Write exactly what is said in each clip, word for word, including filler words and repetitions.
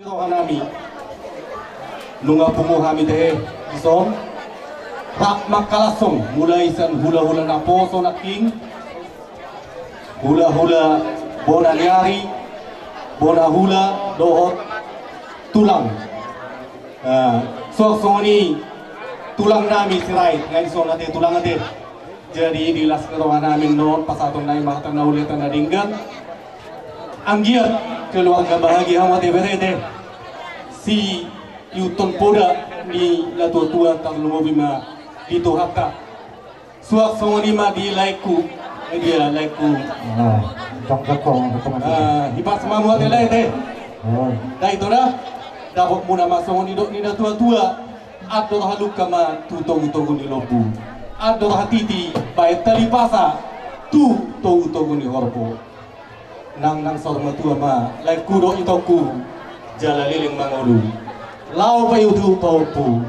Rohanami. Nunga pungu hami tehe dison. Rap mangkalashon mulai sian hulahula naposo nangkin, hulahula bona ni ari, bona hula dohot tulang. Suang songon i tulangnami Sirait, nga dison ate tulang ate. Jadi di las ni rohanami annon pasahatonnami ma hata na uli hata na denggan. Anggiat keluarga bahagia hamu ate bere ate. Siihuthon poda ni natuatua tarlumobi ma di Tuhanta. Suang songon i ma di laengku. Dia laengku. Hipas ma hamu ate lae ate. Dai to da. Dapotmuna ma songon nidok ni natuatua. Andor halumpang ma tu togutogu ni lombu. Andor hatiti baen tali pasa tu togutogu ni horbo. Nang nang saur matua ma laengku dohot itongku jala leleng mangolu. Laho paihutihut pahompu.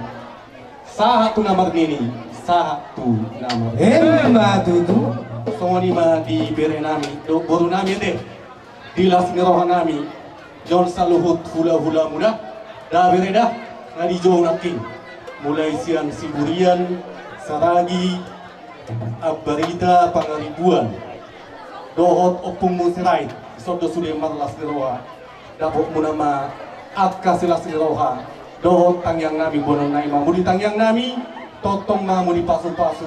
Sahat tu na marnini, sahat tu na marnini. Emma tutu. Songon i ma di berenami dohot borunami ate. Di las ni rohanami. Jolo saluhut hulahulamuna da bere da na dijou nangkin. Mulai sian Siburian, Saragi, Ambarita, Pangaribuan dohot ompungmu Sirait. Dison do sude marlas ni roha. Dapotmuna ma angka silas ni roha dohot tangiangnami boanonnami ma hamu di tangiangnami. Tongtong ma hamu dipasupasu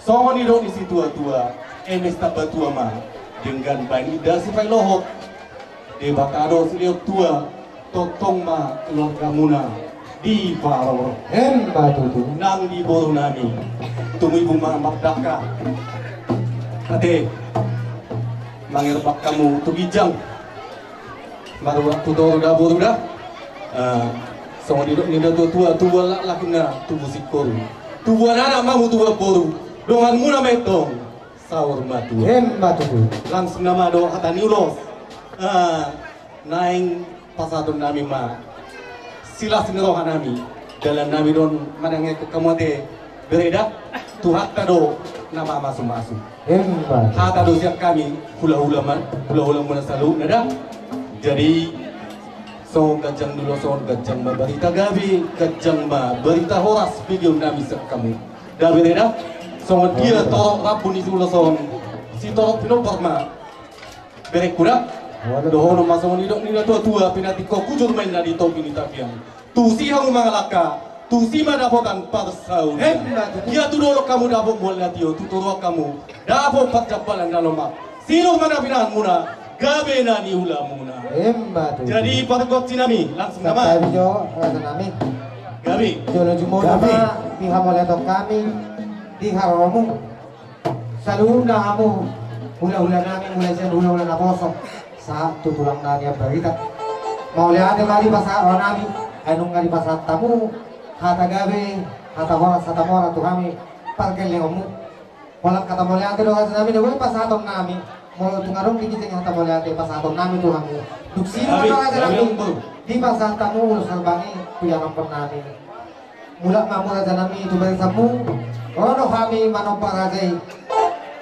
songon nidok ni situatua. Eme sitamba tua ma denggan baen indahan sipaihut lohot. Debata do silehon tua. Tongtong ma keluargamuna diparorot. Emma tutu. Nang di borunami. Tumimbo ma mardangka. Ate mangerbak hamu tu ginjang. Marurat tu toru da boru da. Songon nidok ni natuatua, tubuan laklak ninna tubu singkoru. Tubuan anak ma hamu tubuan boru. Donganmuna ma i tong saur matua. Emma tutu. Langsung nama do hata ni ulos. Naeng pasahatonnami ma silas ni rohanami. Dalannami do on manangihon hamu ate bere da. Tuhanta do na mamasumasu. Emma. Hata do sian hami hulahulamuna saluhutna da. Jadi songon ganjang ni ulos on ganjang ma barita gabe, ganjang ma barita horas begeonnami sian hamu da bere da. Songon dia torop rambu ni ulos on sitorop pinompar ma. Berengku da. Dohonon ma songon nidok ni natuatua, pinatik ho hujur ma inna di topi ni tapian. Tusi hamu mangalangka, tusi ma dapotan parsaulian. Emma tutu. Ia tu dolok hamu dapot mual ni atia, tu toruan hamu dapot parjambalan na lomak. Sinur ma na pinahanmuna, gabe na niulamuna. Emma tutu. Jadi pargonsinami langsung nama. Gabe. Jolo jumolo ma di hamauliateon hami di haromu. Saluhutna hamu hulahulanami, mulai sian hulahula naposo sahat tu tulangnami Ambarita. Mauliate ma dipasahat rohanami, ai nunga dipasahat hamu hata gabe, hata horas, hata mora tu hami pargellengonmu. Holan hata mauliate do rajanami na boi pasahatonnami. Molo tung adong di ginjang hata mauliate pasahatonnami tu hamu. Dung sinur do rajanami dipasahat hamu ulos salbang i tu ianakkonnami. Mulak ma hamu rajanami tu barisanmu. Ro do hami manomba raja i.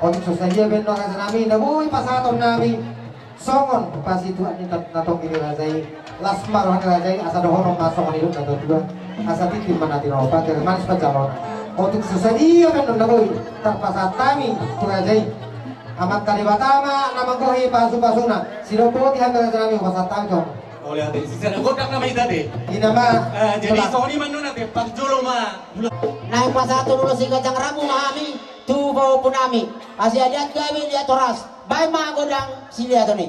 Otik so sadia baen do rajanami na boi pasahatonnami. Songon pasituak ni na tonggini raja i. Las ma roha ni raja i asa dohonon ma songon nidok ni natuatua. Asa tintin ma na tinopa, jala manis pansalona. Otik so sadia baen do na boi tarpasahat hami tu raja i. Amanta Debata ma na manggohi pasupasuna. Sidok boti hami rajanami hupasahat hami tu hamu. Mauliate, sisada gondang nama hita ate. Ina ma. Jadi songon i ma annon ate, parjolo ma. Naeng pasahathon ulos siganjang rambu ma hami tu pahompunami. Asi liat gabe liat horas. Baen ma gondang siliaton i.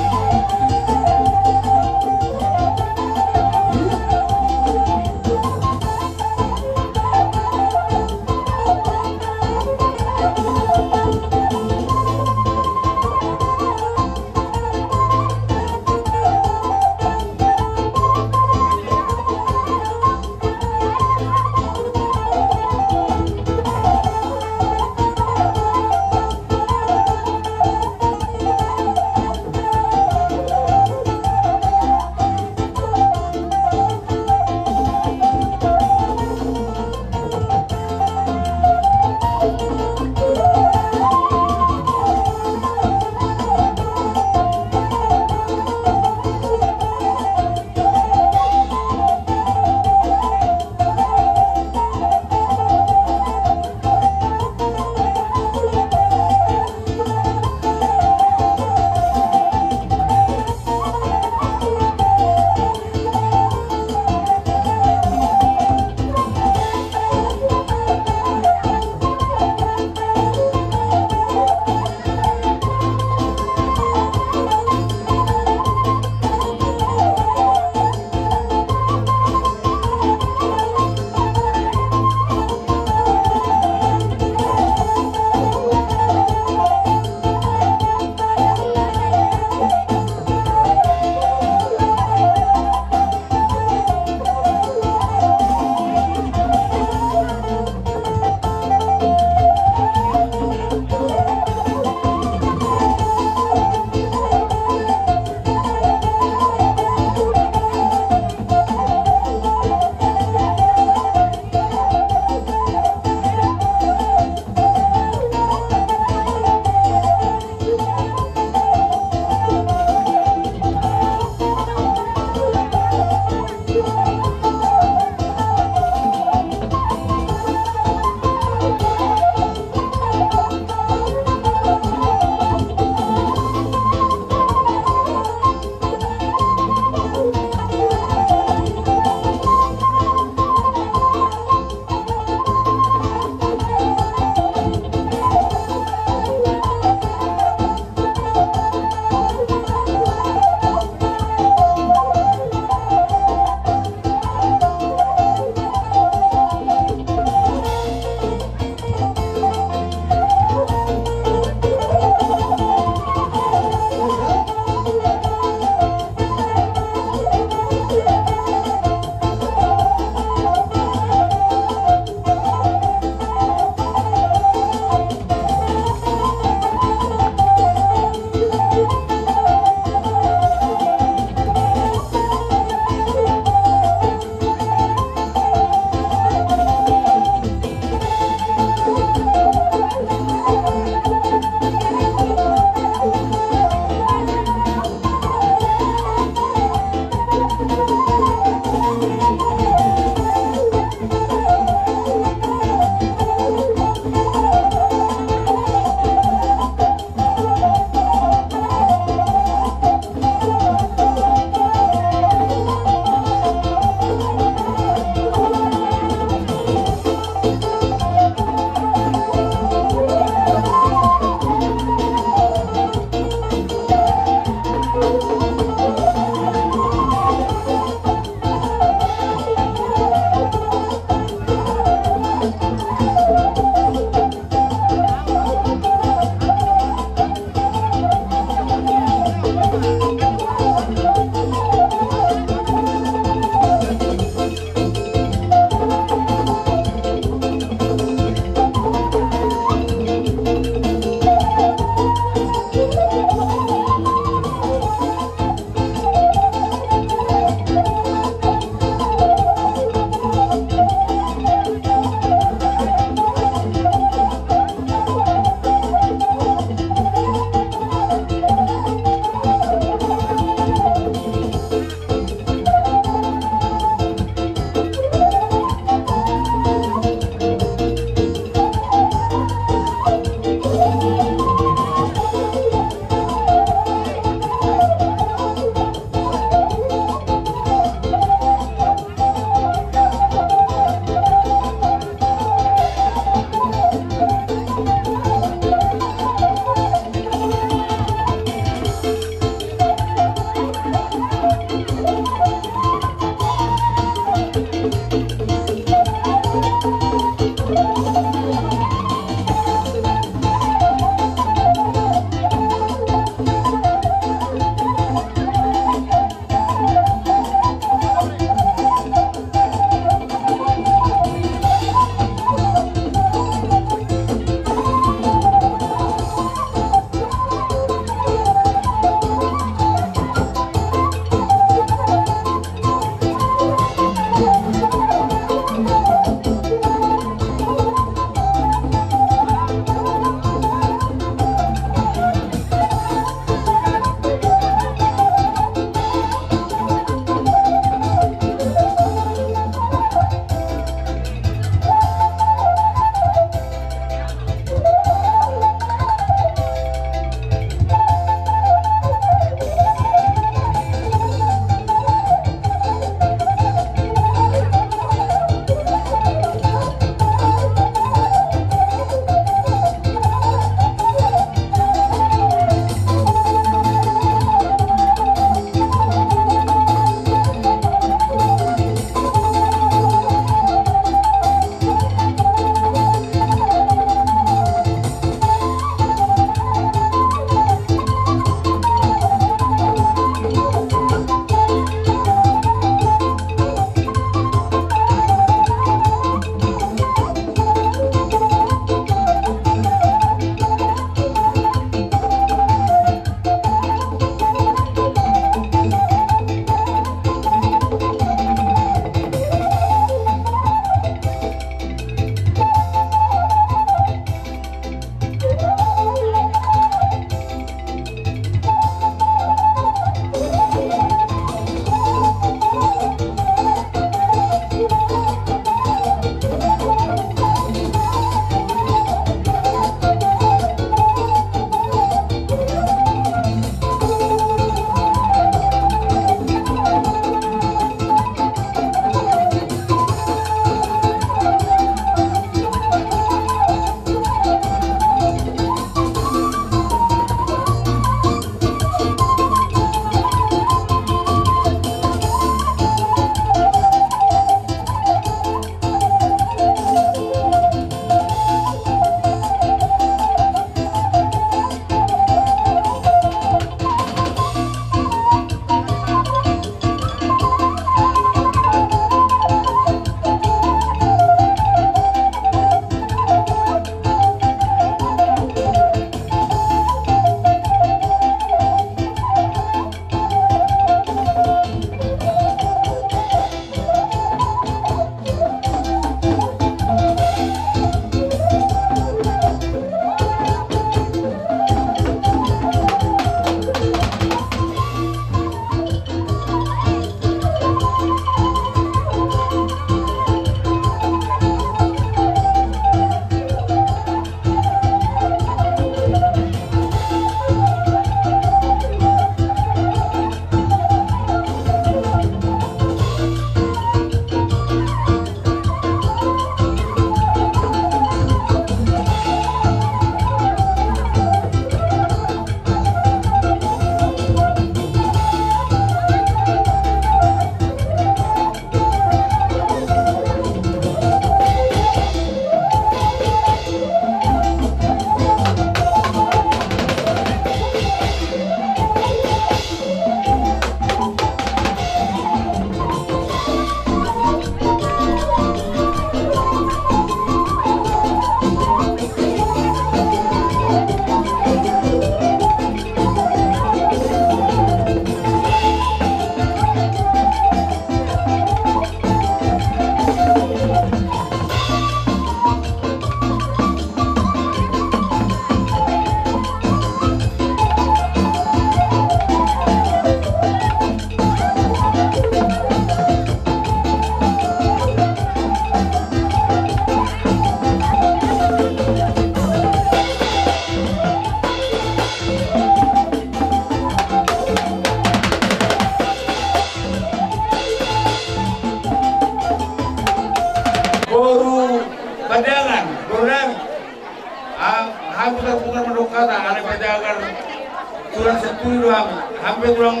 Pe tulang,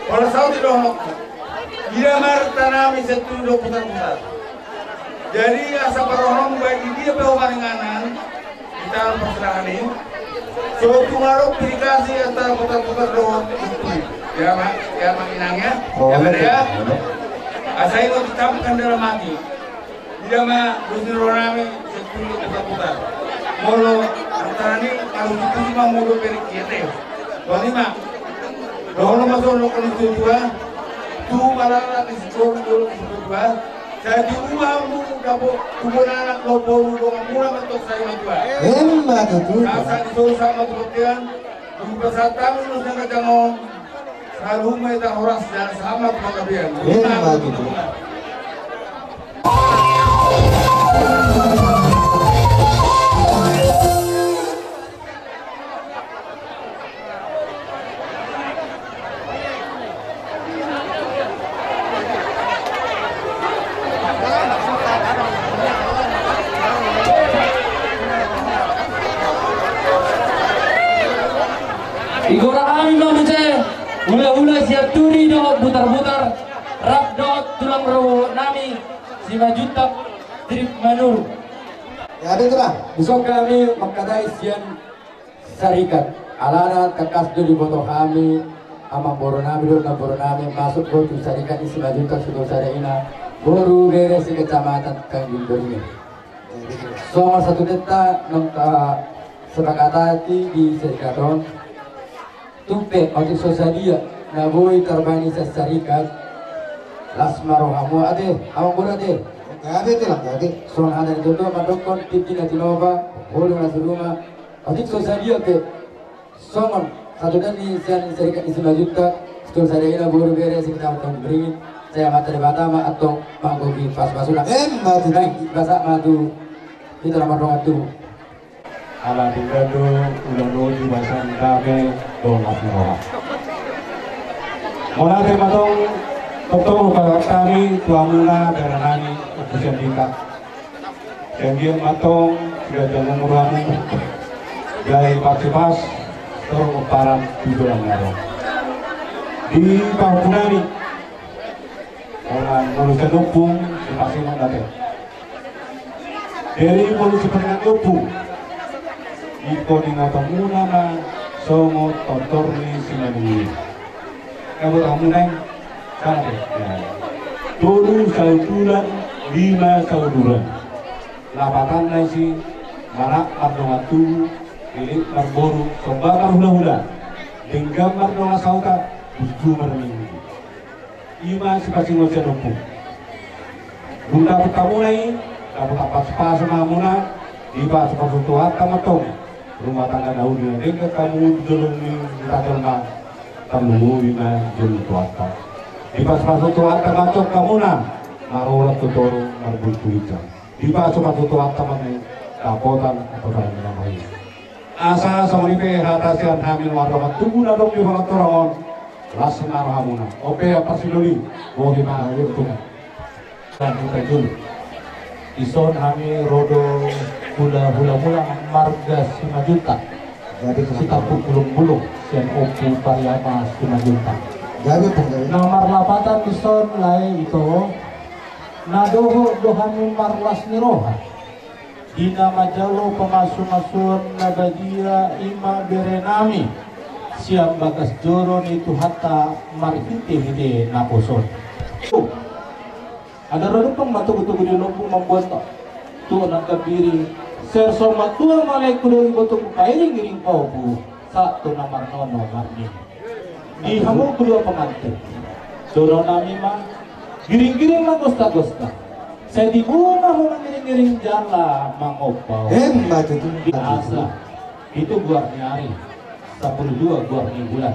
pola saut di dohononku. Dia martanami sian turi dohot putar-putar. Jadi asa parrohaonmu baen di dia pe ho maringanan di tangan parserahan i. So tung adong pirikasi antara putar-putar dohot sian turi. Ya ma, ya ma inang ya. Oh, ya ma iya, ya. Asa ingot ditampakkan dalam hati. Dia ma dos ni rohanami sian turi dohot putar-putar. Molo antara ni harus dituju ma molo berikir deh. Soalnya ma dohonon ma songon na nidok ni situa. Tu maranak di situa, dolo di situa. Jadi rumahmu dapot tubuan anak dohot boru dongan muna ma tong sai matua. Emma tutu. Asa di solu sama tu bontean. Di pasahat hami ulos na ganjang on. Saluhut ma hita horas jala sahat ma tu panggabean. Emma tutu. Igora hami ma muse hulahula sian turi dohot putar-putar rap dohot tulang rorobotnami Simanjuntak Trip Manurung. Ya, betul lah. Dison hami mangkatai sian Sarikat. Alana tangkas do diboto hami amangborunami dohot namborunami masuk do tu Sarikat ni Simanjuntak Sitolu Sada Ina, boru bere sekecamatan Tanjung Beringin. Songon satutunanta naung tasepakati di Sarikat on. Tung pe otik so sadia na boi tarbahen sian Sarikat, las ma rohamu ate, amangboru ate. Gabe tulang, gabe. Songon hata ni tuatua mandokkon, tingki na tinopa, hodo na siruma. Otik so sadia pe songon satutunanta sian Sarikat ni Simanjuntak Sitolu Sada Ina, boru bere sekecamatan Tanjung Beringin, sai Amanta Debata ma antong manggohi pasupasuna. Emma tutu. Baen ma tu hita na mardongan tubu. Ala denggan do ulaon on di bagasan dame dohot las ni roha. Mauliate ma antong, tongtong hupasahat hami tu hamuna berenami Ompu Sianjuntak. Sai anggiat ma antong siganjang umur hamu, gabe pasupasu torop pomparan tu joloan ni ari on. Di pahompunami, songon molo sian ompung, sipasingot ate. Jadi molo sipasingot ni ompung, ingkon ingotonmuna ma songon tortor ni simanungkun i. Ingot hamuna i, sala pe. Tolu saundulan, lima saundulan. Lapatanna isi, manat mardongan tubu, lilik marboru, somba marhulahula, denggan mardongan sahuta, burju marminggu. I ma sipasingot sian ompung. Dung dapot hamuna i, dapot pasupasu ma hamuna, dipasupasu Tuhanta ma antong rumah tangga na uli na denggan hamu di jolo ni hita jolma, tarlumobi ma di jolo ni Tuhanta. Dipasupasu Tuhanta ma antong hamuna marorat tu toru marbulus tu ginjang. Dipasupasu Tuhanta ma antong dapotan angka parmingguan na uli. Asa songon i pe hata sian hami na mardongan tubu na adong di panganturon on, las ma rohamuna. On pe parsidoli, bohi ma. Ayo, Tuhan. Dan kita dulu. Dison hami ro do hula-hula muna marga Simanjuntak. Jadi, Sitampuk Bulung-bulung sian Ompu Pariama Simanjuntak. Jadi, Tuhan. Na marlapatan dison lae ito, na dohot do hami marlas ni roha. Di na manjalo pamasumasuon na badia, i ma berenami sian bagas joro ni Tuhanta marhitehite naposo on. Andor adong ma togutogu di lombu mamboan tu nang gambiri. Sai so matua malai kuda di boto ku pairing-iring pahompu. Sahat tu na marnono marnini. Di hamu kedua pengantin, dohononnami ma, giring-giring ma gosta-gosta. Sai diboan ma ho mangiring-iring jala mangompa. Emma tutu. Di asa pitu goar ni ari, sampulu dua goar ni bulan.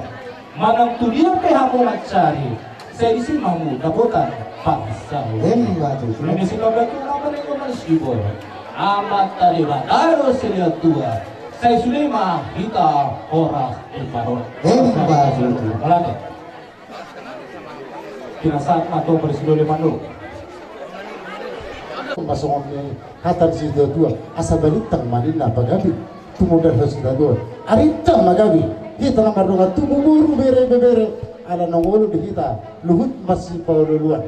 Manang tu dia pe hamu mancari, sai disi ma hamu dapotan pansamotan. Emma tutu. Nunga si Amanta Debata do silehon tua. Sai sude ma hita horas tu parrohahon. Emma tutu. Mauliate. Pinasahat ma antong parsidoli mandok. Masongon ni hata ni situatua, asa balintang ma ninna pagabe, tumundalhon sitadoan, arintang ma gabe. Hita na mardongan tubu boru, bere, ibebere, ala naung olo di hita luhut masipaolooloan.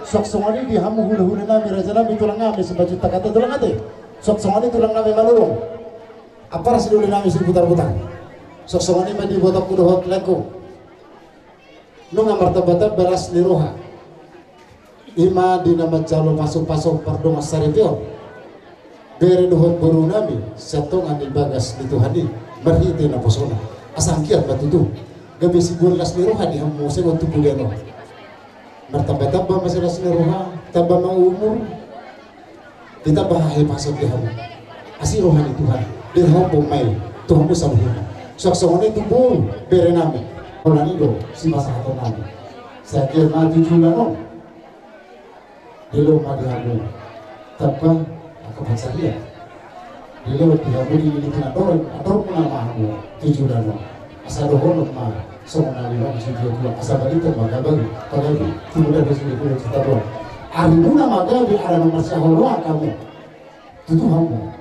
Suang songon i di hamu hulahula nami, raja nami, tulang nami, Simanjuntak ate, tulang ate. Suang songon i tulang nami Manurung, ampara sidoli nami Sibutarbutar. Suang songon i ma di ibotongku dohot laengku. Nunga martambatamba las ni roha, i ma di na manjalo pasupasu pardongan saripeon, bere dohot boru nami, sian tonga ni bagas ni Tuhan i, marhite naposona. Asa anggiat ma tutu gabe siboan las ni roha di hamu muse on tu pudi on. Martambatamba ma silas ni roha, tamba ma umur, ditamba hahipason di hamu. Asi roha ni Tuhan, dihaholongi ma i tu hamu saluhutna. Suang songon i tu boru, bere nami. Holan i do sipasahaton nami. Sai anggiat ma tu joloan on, dilehon ma di hamu tamba angka pansarian. Dilehon di hamu di, di andor, andormuna ma hamu tu joloan on. Asa dohonon ma songon na nidok ni situa-tua, asa balintang ma gabe, pagabe, timuda dosi di pulo Sitaruan. Arimuna ma gabe, ala na marsihaholongan hamu. Tutu hamu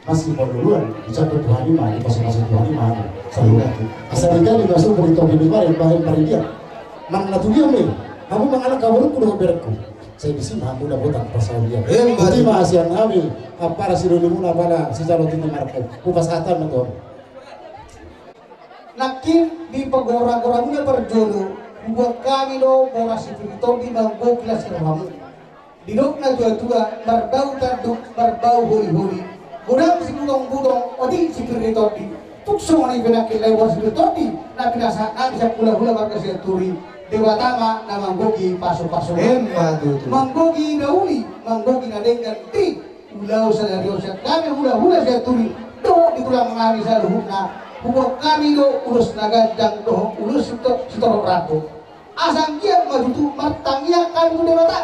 masipaolooloan, dijangkon Tuhan i ma, dipasupasu Tuhan i ma hamu saluhutna. Asa denggan i ma subur di topi ni bahen, bahen paridian. Manang na tudia ma i, hamu mangalangka, borungku dohot berengku. Sai disi ma hamu dapotan parsaulian. Emma tutu. Boti ma sian hami, ampara sidolimuna, apala sijalo tintin marangkup. Hupasahat ma tu hamu. Nangkin di pagoragoramuna parjolo, huboan hami do boras sipir ni tondi manggohi las ni rohamu. Didok natuatua, marbau tanduk, marbau holiholi. Godang sibudongbudong, otik sipir ni tondi. Tung songon i pe nangkin lae boras sipir ni tondi na pinasahat nami sian hulahula marga Sianturi. Debata ma na manggohi pasupasuna. Emma tutu. Manggohi na uli, manggohi na denggan di ulaon sadari on sian hami hulahula Sianturi dohot di tulang nami saluhutna. Huboan hami do ulos na ganjang dohot ulos sito-, sitorop ranggo. Asa anggiat ma tutu martangiang hami tu Debata,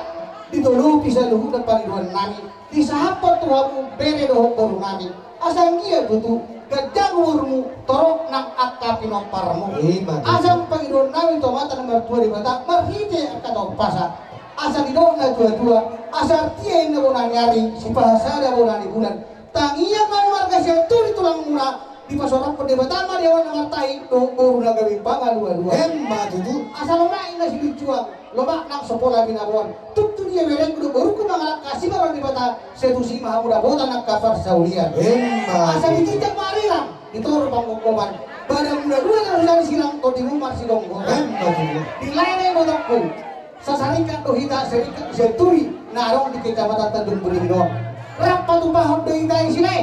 ditolopi saluhutna pangidoan nami, disahaphon tu hamu bere dohot boru nami. Asa anggiat tutu ganjang umurmu, torop nang angka pinomparmu. Emma tutu. Asa pangidoan nami tu Amanta na martua Debata marhite angka na umpasa. Asa didok natuatua, asa artia inna bona ni ari, sipahasada bona ni bulan. Tangiang nami marga Sianturi tulangmuna, dipasorangkon Debata ma di awan na martahi dohot boru na gabe pangalualuan. Emma tutu. Asa lomak inna silinjuang, lomak nang so pola binaboan. Tung tudia berengku dohot borungku mangalangka, asi ma roha ni Debata, sai tusi ma hamu dapotan angka parsaulian. Emma tutu. Asa ditinjak ma arirang, ditorop panggomgoman. Badanmu na dua na hujani sirang, tondimu marsigomgoman. Emma tutu. Di lae na ibotongku, sasarikat do hita, sarikat Sianturi na adong di Kecamatan Tanjung Priok on. Rap patupahon do hita i, silae.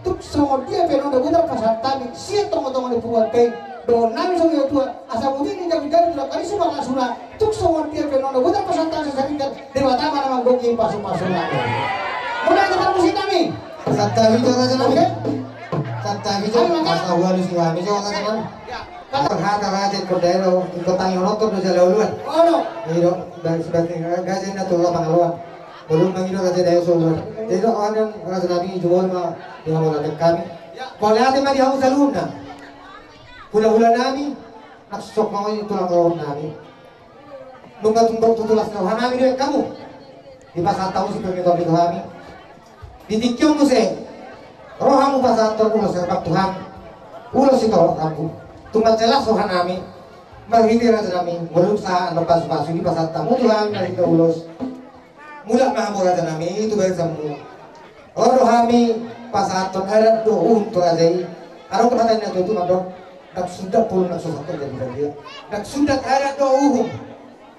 Tung songon dia pe annon, dapotan pasahat hami sian tongatonga ni punguanta i dohonon nami songon i, tua, asa muti ni jaminjamin tu dangka ni sumarnasuna. Tung songon dia pe annon, dapotan pasahat hami sasarikat, Debata ma na manggohi pasupasuna. Mauliate ma tu musik nami. Santabi jo raja nami. Oke. Santabi jo. Ayo, mantap. Asa ualu si kami jo raja nami. Ya. Hata raja i, kota ero, kota i, onotor do jala uluan. Ono. Ido, dari sebelah raja i na tu lapang aloan. Belum mangido raja i, dai so uluan. Jadi do, onan raja nami, jumolo ma di hamu, ate nami. Ya. Mauliate ma di hamu saluhutna. Hulahula nami, na sosok ma i tulang roha nami. Nunga tumpak tutu las ni roha nami do hamu. Dipasahat hamu sipir ni tondi tu hami. Di tingki on muse, ro hamu pasahathon ulos herbang tu hami. Ulos sitorop ranggo. Tung mansai las roha nami. Marhite raja nami, molo sahat annon pasupasu dipasahat hamu tu hami, marhite ulos. Mulak ma hamu raja nami tu barisanmu. Ro do hami pasahathon adat dohot uhum tu raja i. Adong do hata ni natuatua mandok, ndang sundat pulung na so sadia, ndang sundat adat dohot uhum.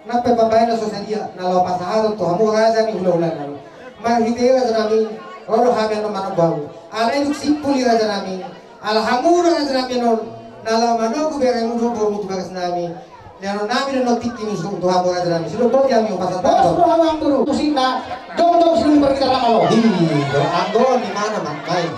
Nang pe pambahenan na so sadia na laho pasahathon tu hamu raja nami, hulahula nami. Marhite i raja nami, ro do hami annon manomba hamu. Alai dung simpul i raja nami, ala hamu do raja nami annon na laho manogu beremu dohot borumu tu bagas nami. Ni annon nami do annon tingki ni suhut tu hamu raja nami. Sudah boti hami hupasahat. Bos, hamu anggo do musikna, jongjong sidung pargitar na malo. Iya, anggo on di mana, Mak? Baik.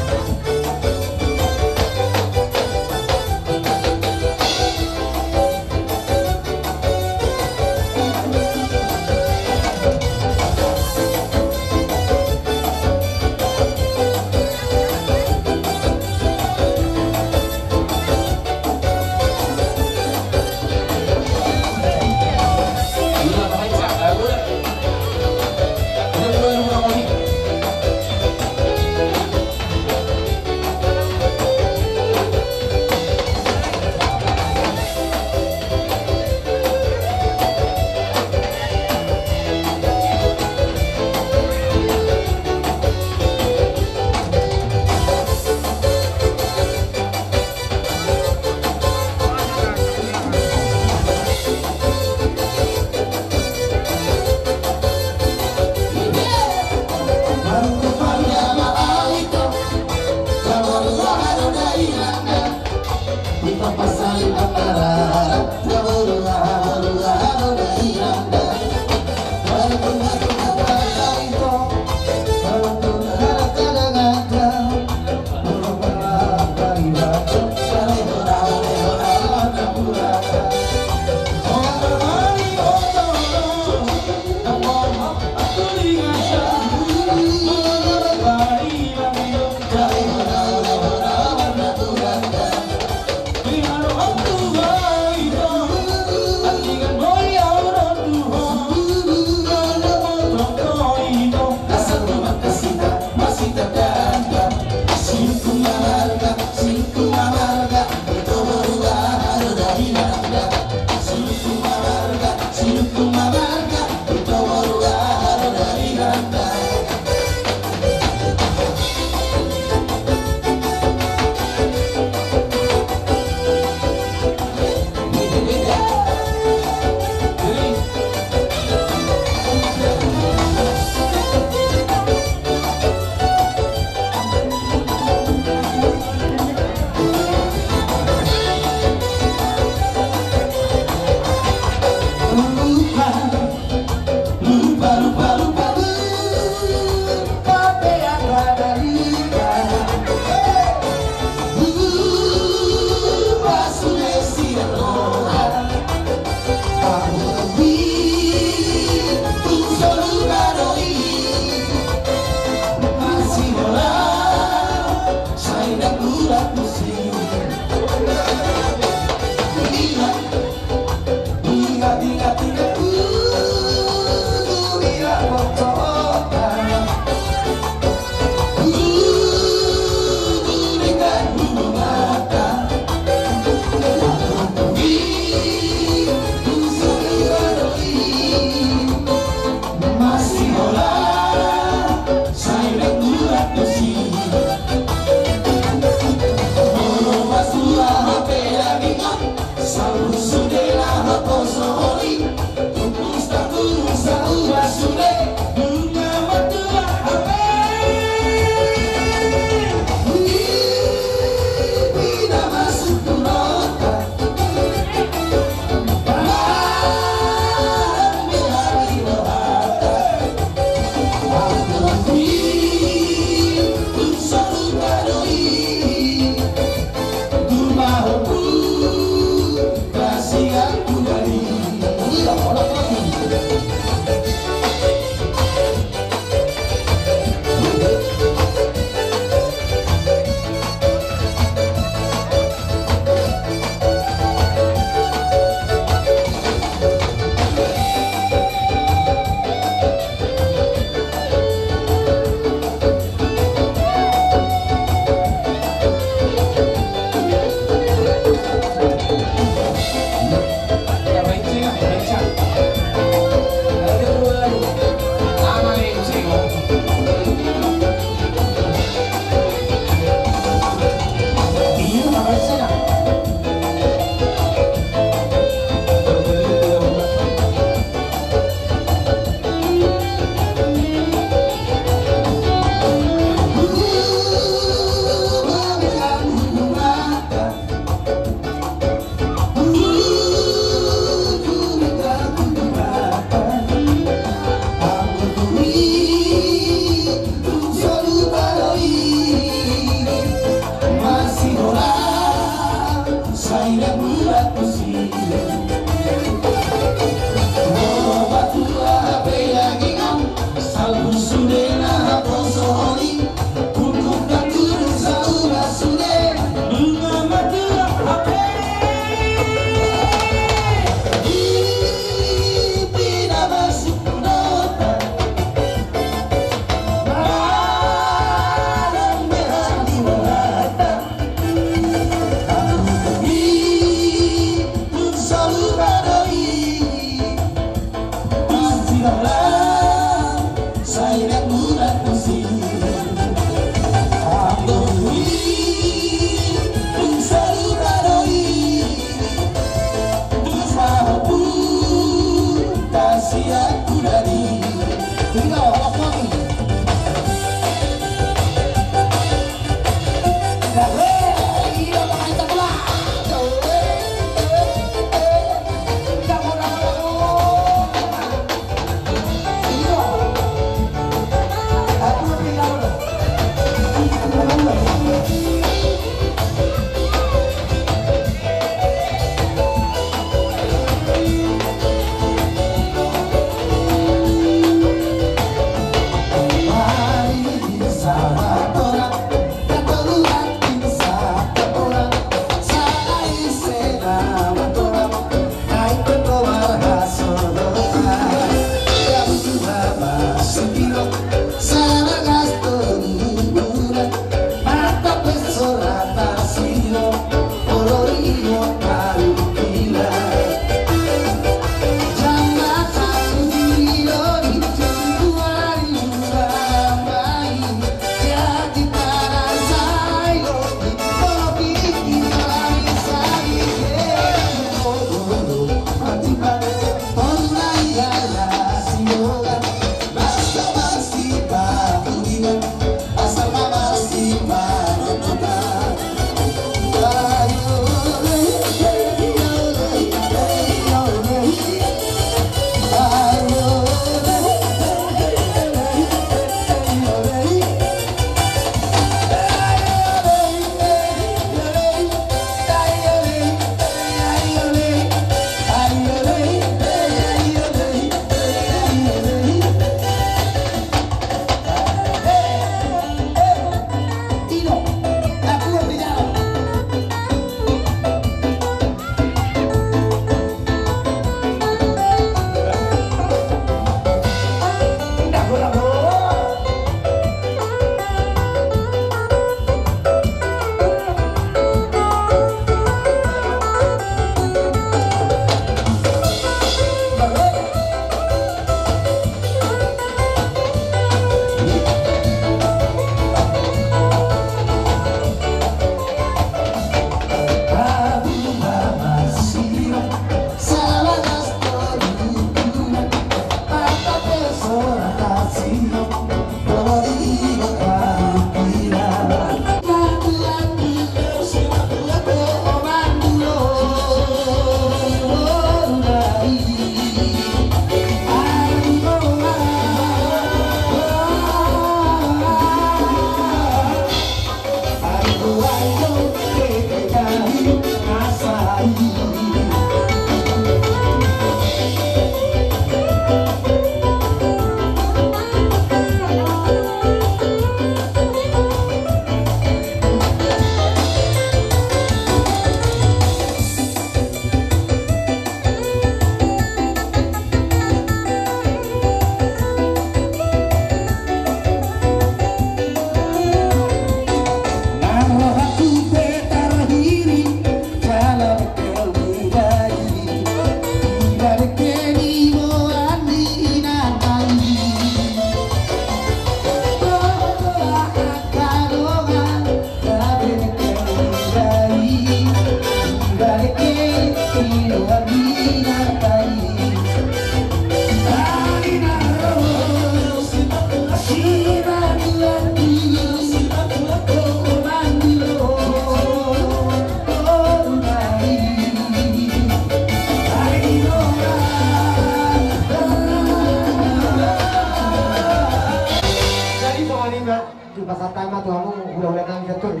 Pasahat ma tu hamu hulahula nami sahat tu.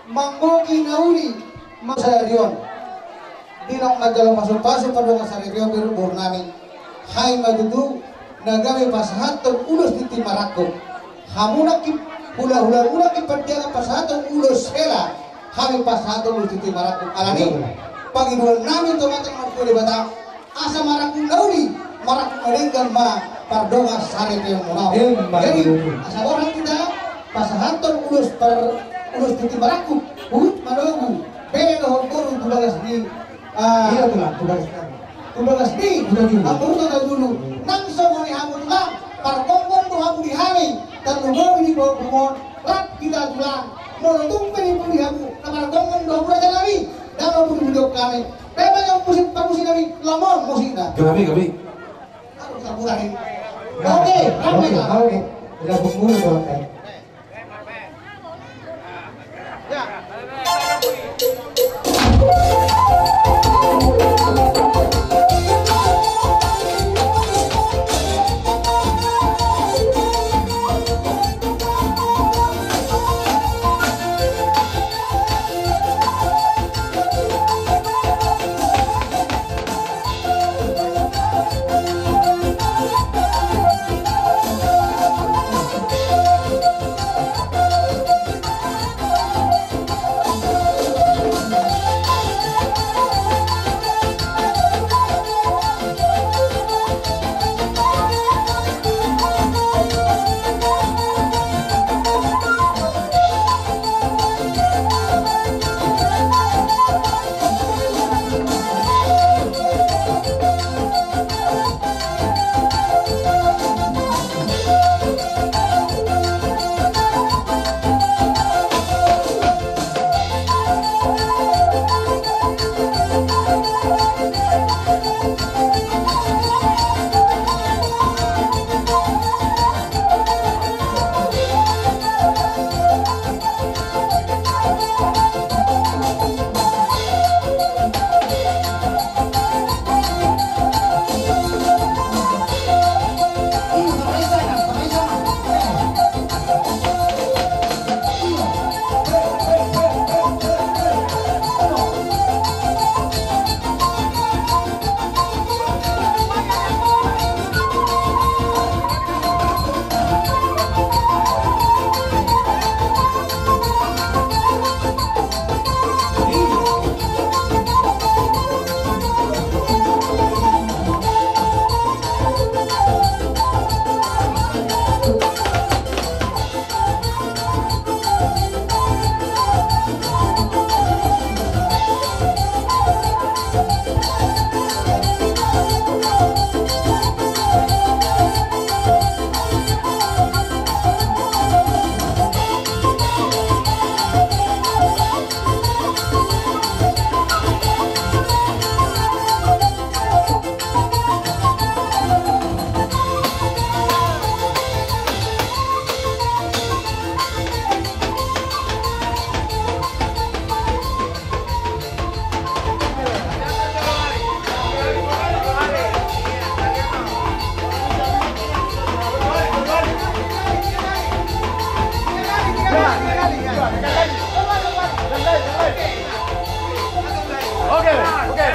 Manggohi na uli ma sadari on. Di na manjalo pasupasu pardongan saripeon boru nami. Hami ma tutu na gabe pasahathon ulos tintin marangkup. Hamu nangkin hulahula, hamu nangkin Pardiangan pasahathon ulos hela. Hami pasahathon ulos tintin marangkup. Alani pangidoan nami tu Amanta Martua Debata. Asa marangkup na uli, marangkup na denggan ma pardongan saripeon muna. Jadi asa borhat hita pasahathon ulos par, ulos tintin marangkup. Huhut manogu bere dohot boru tu bagas ni, ah, iya, tu bagas ni. Tu bagas ni. Amborunta Tahutulu. Nang songon i hamu tulang, pargomgom do hamu di hami. Tarlumobi di pogomon rap hita tulang. Molo tung pe dipuli hamu na pargomgom do hamu raja nami. Dang hamu dihudok hami. Memang yang musik pamusi nami lamon musikna. Gabe, gabe. Aduh, tak murah ini. Oke, ramai lah. Oke. Udah punggung tuh, oke. Oke, oke.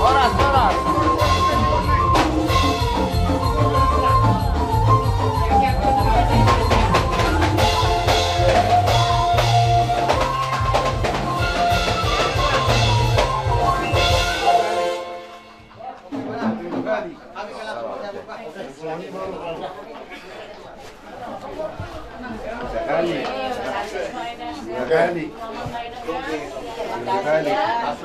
Horas, horas. Sakali. Sakali. Sakali.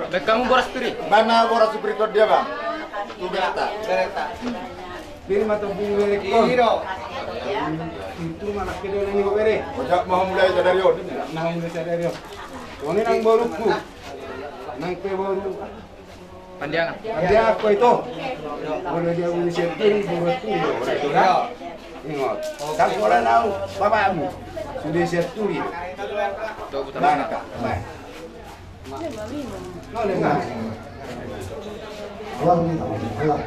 Baen hamu boras tu i. Baen ma boras tu i, Bang. Tu bereta. Bereta. Bere ma tu bere. Itu mana kedo nani bere. Ojak mau mulai sadari on. Nah, mulai sadari on. Ini nang boruku. Nang pe boru. Pardiangan. Pardiangan ko ito. Molo dia uli sian turi, boru turi, boru turi. Ingot. Kan molo nau bapakmu sude sian turi. Mana ka? Mana? Mana? Mana?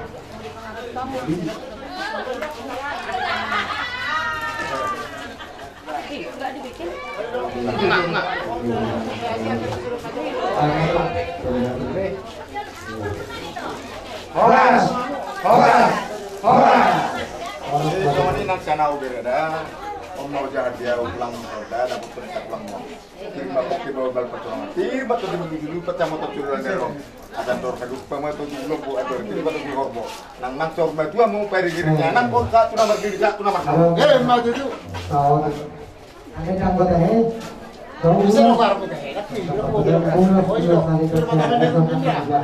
Horas! Horas! Horas! Jadi, songon i nang sian ahu bere da, on ma hujaha di ahu, ulang ma da, dapot perintah ulang ma. Tirba pake bawa bal pacurangan. Tirba tu di bulu-bulu, pecah motor curulan nero. Ada dor kaduk pama tu di bulu, ada tirba tu di horbo. Nang nang cor ma tua mau peri diri nang kau satu nomor diri, satu nomor. Eh, maju tu. Ada yang kata, eh, bisa lo baru kita, eh, tapi lo mau dia, oh, iya.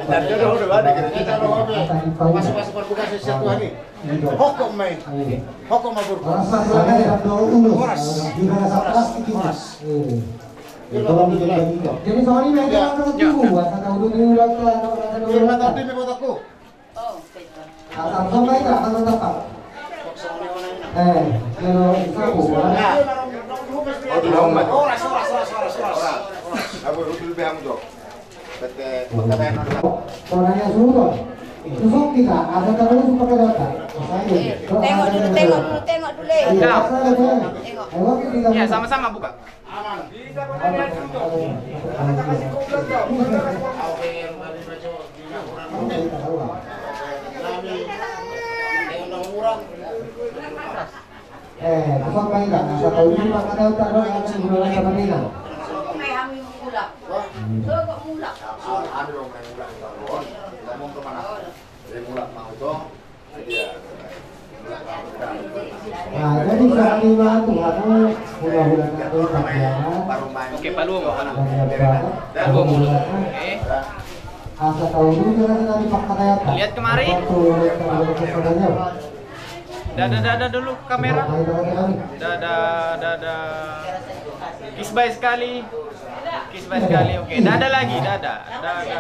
Dan dia udah, udah ada, kita, kita lo apa? Masuk, masuk, masuk, masuk, satu hari. Hoko ma i. Hoko ma, Bro. Horas. Horas. Jadi, soalnya, ya, ya. Dia mata di botakku. Eh, kalau sapu, horas. Horas, horas, horas, horas, horas. Abu, udah lebih, Abu, Jok. Orangnya suruh. Susuk kita, ada terus pakai data. Tengok dulu, tengok dulu, tengok dulu. Iya, sama-sama, sama buka. Eh, apa main kan? Asa tahu ini maka tahu tak ada yang guna sama dia. Sokok mai hami mulak. Sokok mulak. Nah, jadi kami mah tuh, aku mudah-mudahan aku tak ya. Oke, Pak Lumo. Asa tahu ini kan tadi pakai apa? Lihat kemari. Dada, dada dulu kamera. Dada, dada. Kisbay sekali. Kisbay sekali. Oke, dada lagi, dada. Dada.